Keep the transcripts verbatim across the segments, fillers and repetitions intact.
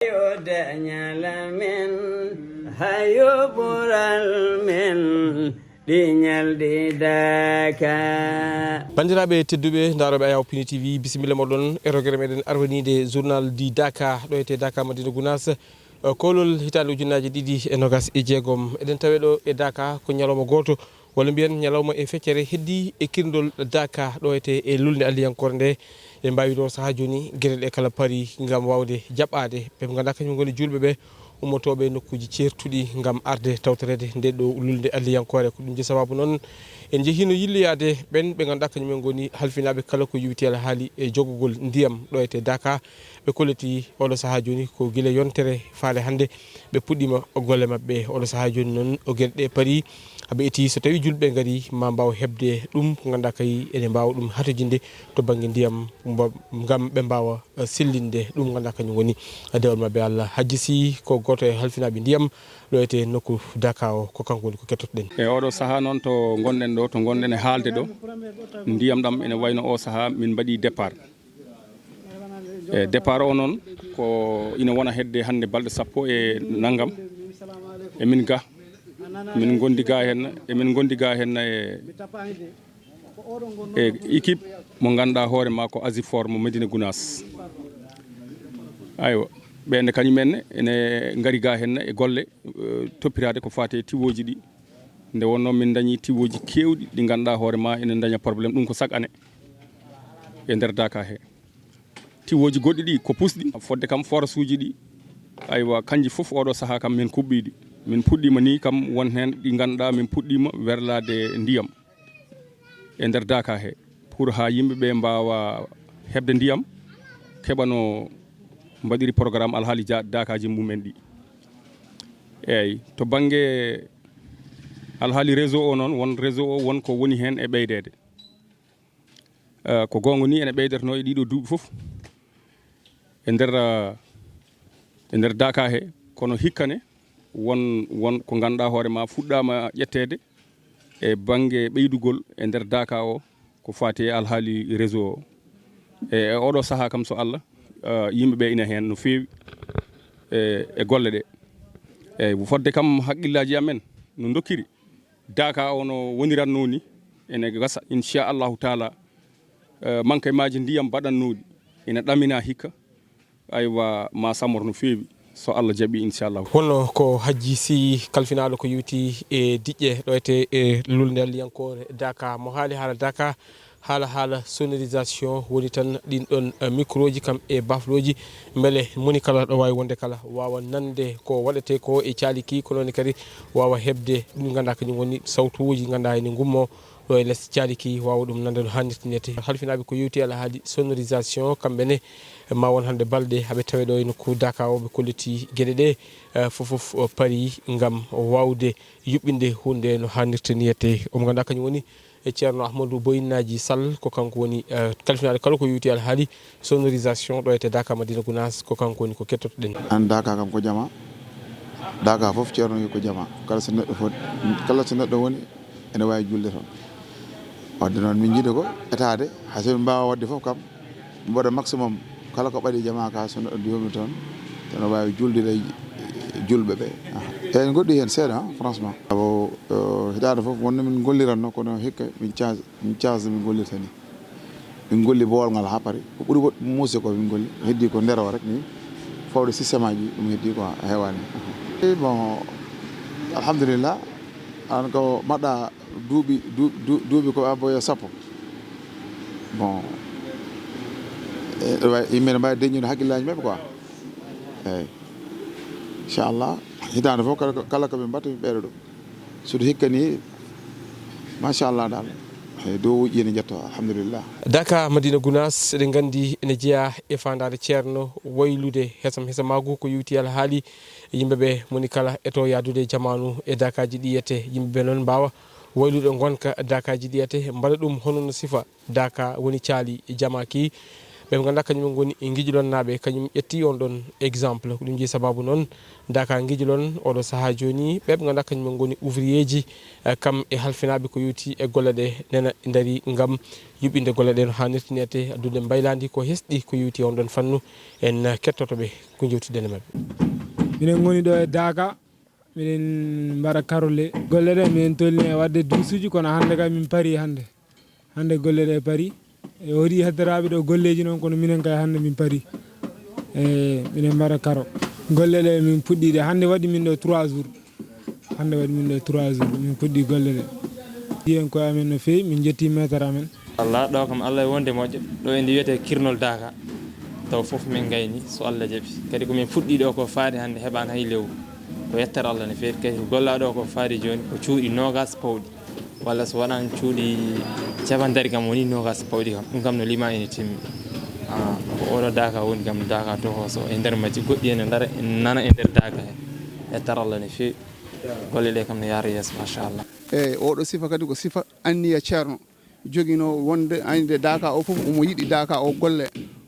Yo dañal men, hayo ɓural men, ɗi ñalɗi Daaka. Banndiraaɓe tedduɓe, ndaarooɓe Ayaw Pini T V, bisimilla moɗon e rogere meɗen arwaniide journal di Daaka, ɗo etee Daaka Madina Gunaas, eh, koolol hitaande ujunnaaje ɗiɗi e noogaas e jeegom. Eɗen tawe ɗo e Daaka ko ñalawma gooto, walla mbiyen ñalawma e feccere heddii e kirndol Daaka ɗo etee e lulnde alliyankoore nde. Ɓe mbaawi ɗo sahaa jooni geɗe ɗe kala pari ngam waawde jaɓɓaade ɓe ngannduɗaa kañum ngoni juulɓe ɓe ummotooɓe e nokkuuji ceertuɗi ngam arde tawtoreede nde ɗo lulnde alliyankoore. Ko ɗum je sababu noon en njehiino yilloyaade ɓen ɓe ngannduɗaa kañum en ngoni halfinaaɓe kala ko yowitii alhaali e jogugol ndiyam ɗo etee Daaka. Ɓe kolliti oɗo sahaa jooni ko gila yontere faale hannde ɓe puɗɗiima golle maɓɓe. Oɗo sahaa jooni noon o geɗe ɗe pari, ɓe eti so tawii juulɓe ngarii ma mbaaw heɓde ɗum ko ngannduɗaa kay ene mbaawa ɗum hatojinde to bannge ndiyam mbo-, ngam ɓe mbaawa, eh, sellinde ɗum ngannduɗaa kañum woni dewal maɓɓe. Allah hajji si ko gooto e halfinaaɓe ndiyam ɗo etee nokku Daaka o, ko kanko woni ko kettotoɗen. E oɗo sahaa noon to ngonɗen ɗo, to ngonɗen e haalde ɗo, ndiyam ɗam ene wayno o sahaa min mbaɗi départ. E départ o noon ko ina wona hedde hannde balɗe sappo e nanngam. Emin ga, min ngondi ga heen, emin ngondi ga heen e, e équipe mo ngannduɗaa hoore ma ko Asifor mo Medina Gunaas. Aywa, ɓe nde kañum en ene ngari ga heen e golle, eh, toppitaade ko faati e tiwooji ɗi. Nde wonnoo min ndañi tiwooji keewɗi ɗi ngannduɗaa hoore ma ene ndaña problème, ɗum ko chaque année e nder Daaka he. Tiwooji goɗɗi ɗi ko pusɗi, fodde kam forasuuji ɗi, aywa, kanji fof oɗo sahaa kam min kuɓɓiiɗi. Min puɗɗiima ni kam won heen ɗi ngannduɗaa min puɗɗiima werlaade ndiyam e nder Daaka he pour haa yimɓe ɓe mbaawa heɓde ndiyam, keɓa no mbaɗiri programme alhaali ja-, Daakaaji mumen ɗi. Eeyi, to bannge alhaali réseau o noon, won réseau o won ko woni heen e ɓeydeede. Eh, ko goonga ni ene ɓeydatnoo e ɗiɗo duuɓi fof e nder, eh, e nder Daaka he, kono hikka ne won, won ko ngannduɗaa hoore ma fuɗɗaama ƴetteede e bannge ɓeydugol e nder Daaka o ko faati e alhaali réseau o. E, e oɗo sahaa kam so Allah, eh, yimɓe ɓe ina heen no feewi e, e golle ɗe. Eeyi, fodde kam haqqillaaji amen no ndokkiri. Daaka o no woniratnoo ni, ene gasa, inchallahu taala, eh, manque maaji ndiyam mbaɗatnooɗi ina ɗaminaa hikka, aywa, ma samor no feewi, so Allah jaɓi, inchallahu. Wonno ko Hajji Sy, kalfinaaɗo ko yowiti e diƴƴe ɗo etee e lulnde alliyankoore Daaka, mo haali haala Daaka, haala, haala sonorisation woni tan ɗin ɗon, eh, microji kam e bafloji, mbele moni kala ɗo waawi wonde kala waawa nande ko waɗetee ko e caaliki, kono ne kadi waawa heɓde ɗum ngannduɗaa kañum woni sawtuuji ngannduɗaa ene ngummo ɗo e les caaliki, waawa ɗum nande no haanirta ni etee. Halfinaaɓe ko yowiti alhaali sonorisation, kamɓe ne ma won hannde balɗe haɓe tawe ɗo e nokku Daaka o, ɓe kolliti geɗe ɗe, eh, fof fof, eh, pari ngam waawde yuɓɓinde huunde no haanirta ni etee. Omo ngannduɗaa kañum woni e Ceerno Ahmadou Boyinnaaji Sall, ko kanko woni, eh, kalfinaaɗo kala ko yowiti alhaali sonorisation ɗo etee Daaka Madina Gunaas, ko kanko woni ko kettotoɗen. An Daaka kam ko jama, Daaka fof Ceerno wi ko jama, kala so neɗɗo foti, kala so neɗɗo woni ene waawi julde toon. Wadde noon min njiɗi ko etaade, hay so min mbaawa waɗde fof kam, mi waɗa maximum kala ko ɓaɗi jama ka so neɗɗo yoomi toon, teno waawi juldude e julɓe ɓe. Aha. Eeyi, goɗɗi heen seeɗa, ah, franchement. Sabu, eh, hitaande fof wonno min ngolliranno, kono hikka min cas-, min casde min ngollirta ni. Min ngolli boowal ngal haa pari. Ko ɓuri woɗ-, muusi ko min ngolli. Heddii ko nder o rek ni. Fawde système aji ɗum heddii quoi, heewaani. Eeyi, bon, alhamdulillah. An ko mbaɗa duuɓi, du-, du-, duuɓi ko abbo e sappo. Bon, e, ɗo wayi, yimɓe ne mbaawi deññude hakkillaaji maɓɓe quoi. Eeyi. Inchallah, hitaande fof kala ko, kala ko ɓe mbaɗta, ɓe ɓeyda ɗum. Suudu hikka ni, machallah dal. Eeyi, dow uji ene njetto, alhamdulillah. Daaka Madina Gunaas, eɗen nganndi ene jeyaa e faandaare Ceerno waylude hesam hesamaagu ko yowiti alhaali yimɓe ɓe, moni kala eto yahdude e jamaanu e daakaaji ɗi etee. Yimɓe ɓe noon mbaawa waylude ngonka daakaaji ɗi etee, mbaɗa ɗum hono no sifa daaka woni caali jamaaki. Ɓe ɓe ngannduɗaa kañum en ngoni Ngijlonnaaɓe, kañum ƴetti on ɗon exemple. Ko ɗum jeyi sababu noon Daka Ngijlon oɗo sahaa jooni, ɓe ɓe ngannduɗaa kañum en ngoni ouvrier ji, eh, kam e halfinaaɓe ko yowti e golle ɗe nena ndarii ngam yuɓɓinde golle ɗe no haanirta ni, ete addude mbaylaandi ko hesɗi ko yowti e on ɗon fannu. En kettoto ɓe ko njewtiden e maɓɓe. Minen ngoni ɗo e Daka, miɗen mbaɗa karole. Golle ɗe miɗen tolni e waɗde duusuuji, kono hannde kam min parii hannde. Hannde golle ɗe parii. E hoɗi heddoraɓe ɗo golleeji noon, kono minen kay hannde min parii. E, miɗen mbaɗa karo. Golle ɗe min puɗɗii ɗe. Hannde waɗi min ɗo trois jours. Hannde waɗi min ɗo trois jours. Min puɗɗii golle ɗe. Ɗi en koye amen no feewi, min njetti maître amen. Allah, ɗo kam Allah e wonde moƴƴo. Ɗo ene wiyetee Kirnol Daka. Taw fof min ngayni, so Allah jaɓi. Kadi ko min puɗɗii ɗo ko faade hannde heɓaani hay lewru. Ko yettere Allah no feewi. Kadi ko gollaa ɗo ko faade jooni ko cuuɗi noogas pawɗi. Walla so wonaa cuuɗi capantati kam woni noogas pawɗi kam. Ɗum kam no limaa ene timmi. Ah, ko oɗo Daka woni kam, Daka tokoso e nder majji, goɗɗi ene ndara, ene nana e nder Daka he. Yettere Allah no feewi. Golle ɗe kam no yaara yeeso, machallah. Eyi, oɗo sifa kadi ko sifa anniya ceerno. Joginoo wonde aynde Daka o fof omo yiɗi Daka o golle.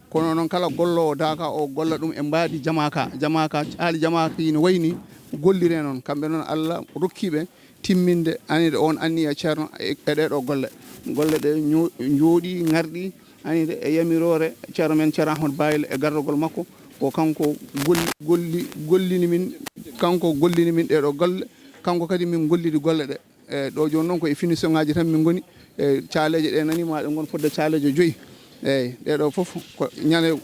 Kono noon kala golloowo Daka o golla ɗum e mbaadi jamaaka. Jamaaka, haali jamaaka ina wayi ni golliree noon. Kamɓe noon Allah rokkiiɓe timminde anide on anniya ceerno e, e ɗee ɗoo golle. Golle ɗe ño-, njooɗii, ngarɗii, anide e yamiroore ceerno men Ceerno Ahmad Bayel e gardagol makko. Ko kanko golli, golli, gollini min, kanko gollini min ɗee ɗoo golle. Kanko kadi min gollidi golle ɗe. E ɗo jooni noon ko e finition ngaji tan min ngoni. E caaleeje ɗe nani ma ɗe ngon fodde caaleeje joyi. Eyi, ɗee ɗoo fof ko ñande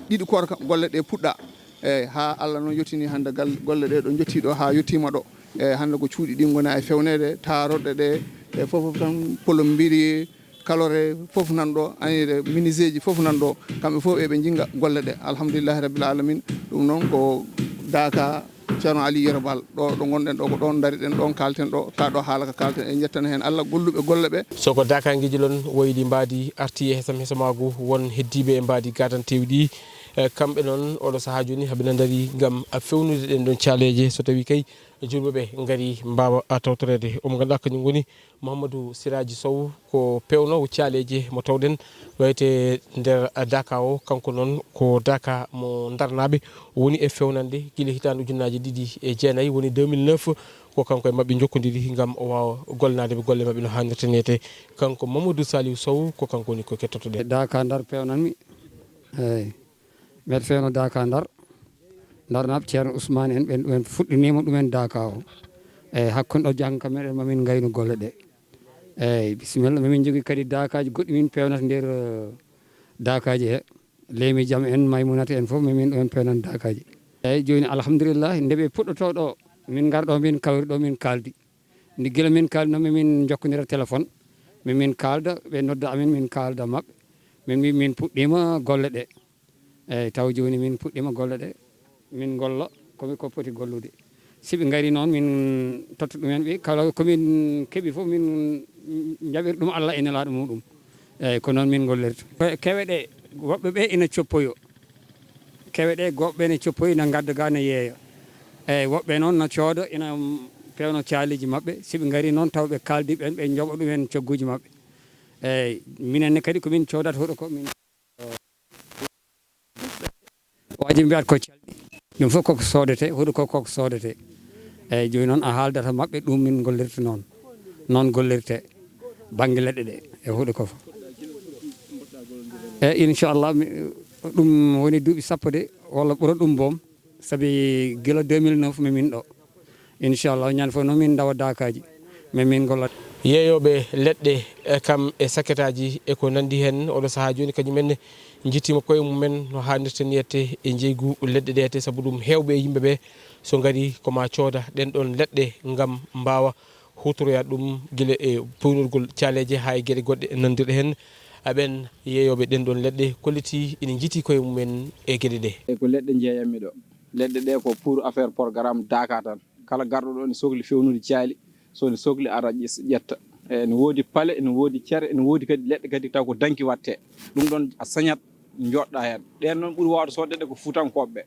ɗiɗi koorka golle ɗe puɗɗa. Eyi, haa Allah noon yettini hannde gal-, golle ɗe ɗo njotti ɗo haa yettiima ɗo. Eyi, hannde ko cuuɗi ɗi ngoni e fewneede, taarorɗe ɗe, e fof fof tan, polombiri, kalore fof nan ɗo, anide, miniseeji fof nan ɗo. Kamɓe fof eɓe njinga golle ɗe. Alhamdulillahi Rabbil Alamin. Ɗum noon ko Daka Ceerno Ali Yero Baal, ɗo, ɗo ngonɗen ɗo, ko ɗon ndariɗen, ɗon kaalten ɗo, ka ɗo haala ka kaalten, en njettana heen Allah golluɓe golle ɓe. So ko Daka Ngijlon woydi mbaadi arti e hesam hesamaagu won heddiiɓe e mbaadi gaadanteewi ɗi, e kamɓe noon oɗo sahaa jooni haɓe na ndarii ngam a fewnude ɗen ɗon caaleeje, so tawii kay juulɓe ɓe ngarii mbaawa a tawtoreede. Omo ngannduɗaa kañum woni Mouhamadou Siraji Sow ko peewnoowo caaleeje mo tawɗen wayte nder Daka o. Kanko noon ko Daka mo Ndarnaaɓe, o woni e feewnande gila hitaande ujunnaaje ɗiɗi e jeenayi, woni deux mille neuf, ko kanko e maɓɓe njokkondiri ngam o waawa gollanaade ɓe golle maɓɓe no haanirta ni. Ete kanko Mamadou Saliou Sow, ko kanko woni ko kettotoɗen. Daka Ndar peewnanmi. Eeyi. Mbeɗa feewna Daka Ndar. Ndarnaaɓe Ceerno Ousmane en, ɓen ɗumen fuɗɗiniima ɗumen Daka o. Eeyi, hakkunde ɗo jannga meɗen ma min ngaynu golle ɗe. Eeyi, bisimilla, ma min njogii kadi Dakaaji goɗɗi min peewnata nder, eh, Dakaaji he. Leemi Jam en, Maymunata en fof, ma min ɗumen peewnata Dakaaji. Eeyi, jooni alhamdulillahi, nde ɓe puɗɗotoo ɗo, min ngar ɗo, min kawri ɗo, min kaaldi. Nde gila min kaaldi noon, ma min njokkondira téléphone, ma min kaalda, ɓe nodda amin, min kaalda maɓɓe. Min mbi min puɗɗiima golle ɗe. Eeyi, taw jooni min puɗɗiima golle ɗe, min ngolla ko mi, ko poti gollude. Si ɓe ngarii noon, min totta ɗumen ɓe, kala ko min keɓi fof, min njaɓira ɗum Allah e Nelaaɗo muɗum. Eeyi, ko noon min ngollirta. Ko kewe ɗe, woɓɓe ɓe ina coppoyo. Kewe ɗe, woɓɓe ina coppoyo, ina ngadda ga, ina yeeya. Eeyi, woɓɓe noon na cooda, ina, mm, peewna caaleeji maɓɓe. Si ɓe ngarii noon, taw ɓe kaaldi ɓeen, ɓe njoɓa ɗumen cogguuji maɓɓe. Eeyi, minen ne kadi ko min coodata huɗo ko min. Waaji mbiyata ko calɗi. Ɗum fof koko soodetee, huɗo ko koko soodetee. Eeyi, jooni noon a haaldata maɓɓe ɗum min ngollirta noon. Noon gollirtee bannge leɗɗe ɗe e huɗo ko fof. Eeyi, inchallah, mi, ɗum woni duuɓi sappo de, walla ɓura ɗum boom. Sabi gila deux mille neuf mi min ɗo. Inchallah, ñande fof noon min ndawa daakaaji, min, min ngolla. Yeeyooɓe leɗɗe, e kam e saketaaji e ko nanndi heen, oɗo sahaa jooni kañum en njittiima koye mum en no haanirta ni ette e njeeygu leɗɗe ɗe ette, sabu ɗum heewɓe e yimɓe ɓe so ngarii ko maa cooda ɗeen ɗoon leɗɗe ngam mbaawa huutoroyaade ɗum gila e peewnirgol caaleeje haa e geɗe goɗɗe nanndirɗe heen. Aɓen yeeyooɓe ɗeen ɗoon leɗɗe kollitii ina njiitii koye mum en e geɗe ɗe. E ko leɗɗe njeeyammi ɗo. Leɗɗe ɗe ko pour affaire programme Daka tan. Kala garɗo ɗo ene sokli fewnude caali, so ene sokli ara ƴes-, ƴetta. E, ene woodi pale, ene woodi cere, ene woodi kadi leɗɗe kadi taw ko danki watte. Ɗum ɗon a sañat njoɗɗa heen. Ɗeen noon ɓuri waawde soodde ɗe ko Fuutankooɓe ɓe.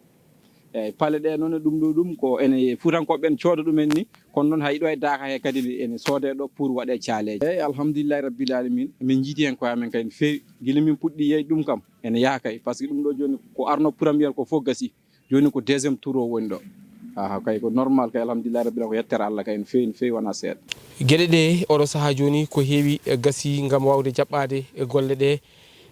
Eyyi, paale ɗe noon, e ɗum ɗo ɗum ko ene Fuutankooɓe ɓen cooda ɗumen ni, kono noon hay ɗo e Daaka he kadi ene soodee ɗo pour waɗee caaleeje. Eyyi, alhamdulillahi rabbil alamin, min njiidi heen koye amen kay no feewi. Gila min puɗɗi yeeyde ɗum kam, ene yaha kay, par ce que ɗum ɗo jooni ko arno première ko fof gasi, jooni ko deuxième tour o woni ɗo. Aha, kay ko normal kay, alhamdulillahi rabbil alamin, ko yettere Allah kay no feewi, no feewi, wonaa seeɗa. Geɗe ɗe oɗo sahaa jooni ko heewi, e, gasi ngam waawde jaɓɓaade e golle ɗe.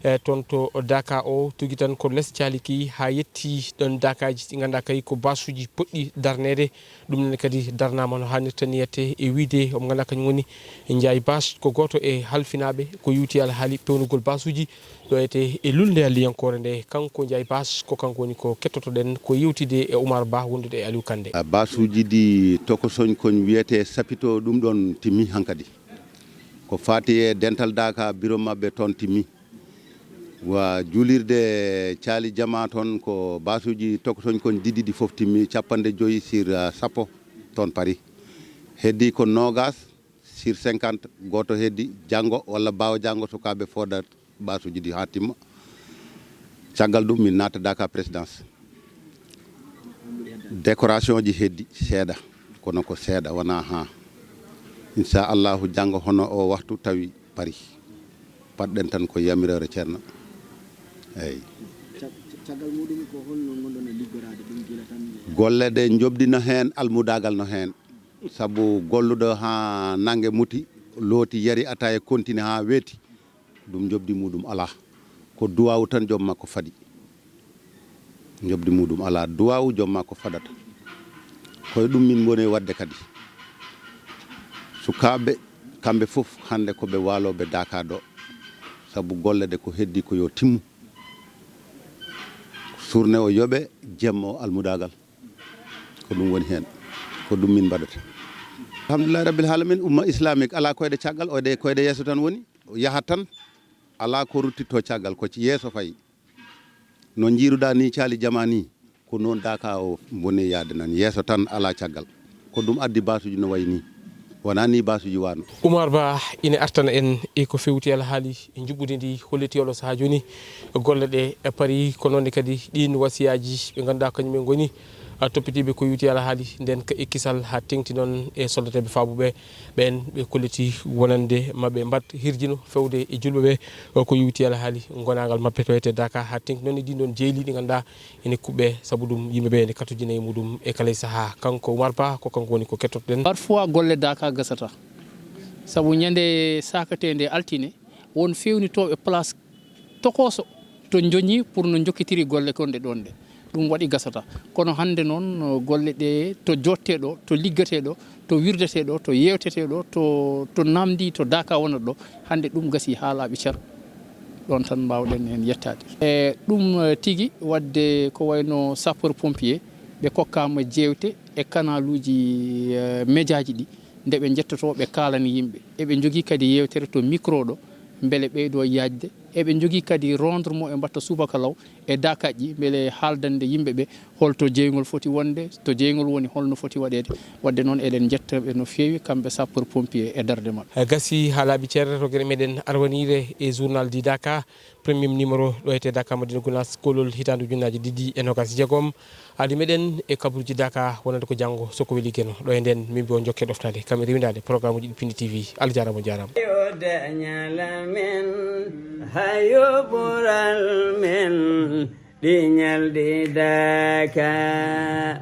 E, toon to Daaka o, tugi tan ko les caaliki haa yetti ɗoon Daakaaji ɗi ngannduɗaa kay ko baasuuji poɗɗi darneede. Ɗum ne kadi darnaama no haanirta ni, yette e wiyde omo ngannduɗaa kañum woni Njaay Baas, ko gooto e halfinaaɓe ko yowti alhaali peewnugol baasuuji ɗo etee e lulnde halliyankoore nde. Kanko Njaay Baas, ko kanko woni ko kettotoɗen ko yewtide e Umar Ba wondude e Aliou Kande. A, baasuuji ɗi tokosoñ koñ wiyetee sapito ɗum ɗoon timmi hankadi. Ko faati e dental Daaka biro maɓɓe toon timmi. Wa juulirde caali jama toon ko baasuuji tokosoñ koñ ɗiɗi ɗi fof timmi, capanɗe joyi sur, ah, sappo toon Paris. Heddi ko noogas sur cinquante, gooto heddi. Janngo walla baawo janngo sukaaɓe foodat baasuuji ɗi haa timma. Caggal ɗum min naata Daaka présidence. Décoration ji heddi seeɗa, kono ko seeɗa, wonaa haa. Inchallahu janngo hono o waktu tawi Paris. Paɗɗen tan ko yamiroore Ceerno. Eyyi. Cag-, caggal muɗum ko holno ngonɗon e liggoraade ɗum gila tan? Golle ɗe njoɓdi no heen, almudaagal no heen. Sabu golluɗo haa nannge muti, looti, yari ataaya, kontine haa weeti, ɗum njoɓdi muɗum alaa. Ko duwaawu tan joom makko fadi. Njoɓdi muɗum alaa, duwaawu joom makko fadata. Ko e ɗum min ngoni waɗde kadi. Sukaaɓe, kamɓe fof hannde ko ɓe waalooɓe Daaka ɗo. Sabu golle ɗe ko heddi ko yo timmu. Surne o yoɓe, jemma o almudaagal. Ko ɗum woni heen. Ko ɗum min mbaɗata. Alhamdulillahi rabbil alamin, umma islamique alaa koyɗe caggal, o ɗe koyɗe yeeso tan woni. O yahat tan, alaa ko ruttitto caggal, ko ci yeeso fayi. No njiiruɗaa ni caali jama ni, ko noon Daaka o boni yaade nan yeeso tan, alaa caggal. Ko ɗum addi baasuuji no wayi ni. Wonaa ni baasuuji wano. Umar Ba ina artana en e ko fewti alhaali njuɓɓudi ndi holliti oɗo sahaa jooni golle ɗe e Paris, ko noon ne kadi ɗiin wasiyaaji ɓe ngannduɗaa kañum en ngoni, a, toppitiiɓe ko yowti alhaali nden ka e kisal haa teŋti noon e soldateeɓe faabuɓe ɓeen ɓe kolliti wonande maɓɓe mbaɗ hirjino fewde e julɓe ɓe, o ko yowti alhaali ngonaangal maɓɓe to etee Daaka haa teŋti noon e ɗiin ɗoon jeeli ɗi ngannduɗaa ene kuɓɓe, sabu ɗum yimɓe ɓe ene katujina e muɗum e kala e sahaa. Kanko Umar Ba, ko kanko woni ko kettotoɗen. Parfois golle Daaka gasata, sabu ñande sakate nde altine, won feewnitooɓe place tokooso to njoñi pour no njokkitiri golle kon ɗe ɗon ɗe. Ɗum waɗi gasata. Kono hannde noon, golle ɗe to jottee ɗo, to liggatee ɗo, to wirdetee ɗo, to yeewtetee ɗo, to, to namndi, to Daaka wonata ɗo, hannde ɗum gasi haa laaɓi cer. Ɗoon tan mbaawɗen heen yettaade. E ɗum, eh, tigi waɗde ko wayno sapeur pompier, ɓe kokkaama jeewte e kanaluuji, eh, mejaaji ɗi, nde ɓe njettotoo, ɓe kaalani yimɓe. Eɓe njogii kadi yeewtere to micro ɗo, mbele ɓeydo yaajde. Eɓe njogii kadi rondre mo ɓe mbatta subaka law e Daakaaji, mbele haaldande yimɓe ɓe holto jeyngol foti wonde, to jeyngol woni holno foti waɗeede. Waɗde noon, eɗen njetta ɓe no feewi, kamɓe sapeur pompier e darde maɓɓe. Gasi haa laaɓi cer to gere meɗen arwaniire e journal di Daaka, premier numéro ɗo etee Daaka Madina Gunaas, koolol hitaande ujunnaaji ɗiɗi e noogaas e jeegom. Adi meɗen e kabaruuji Daaka wonande ko janngo, so ko weli Geno. Ɗo e nden, min mbiyo jokke ɗoftaade, kam e rewindaade programme uji ɗi Pindi T V. Allah jaaraama, on jaaraama. Yo dañal men, hayo ɓural men, ɗi ñalɗi Daaka.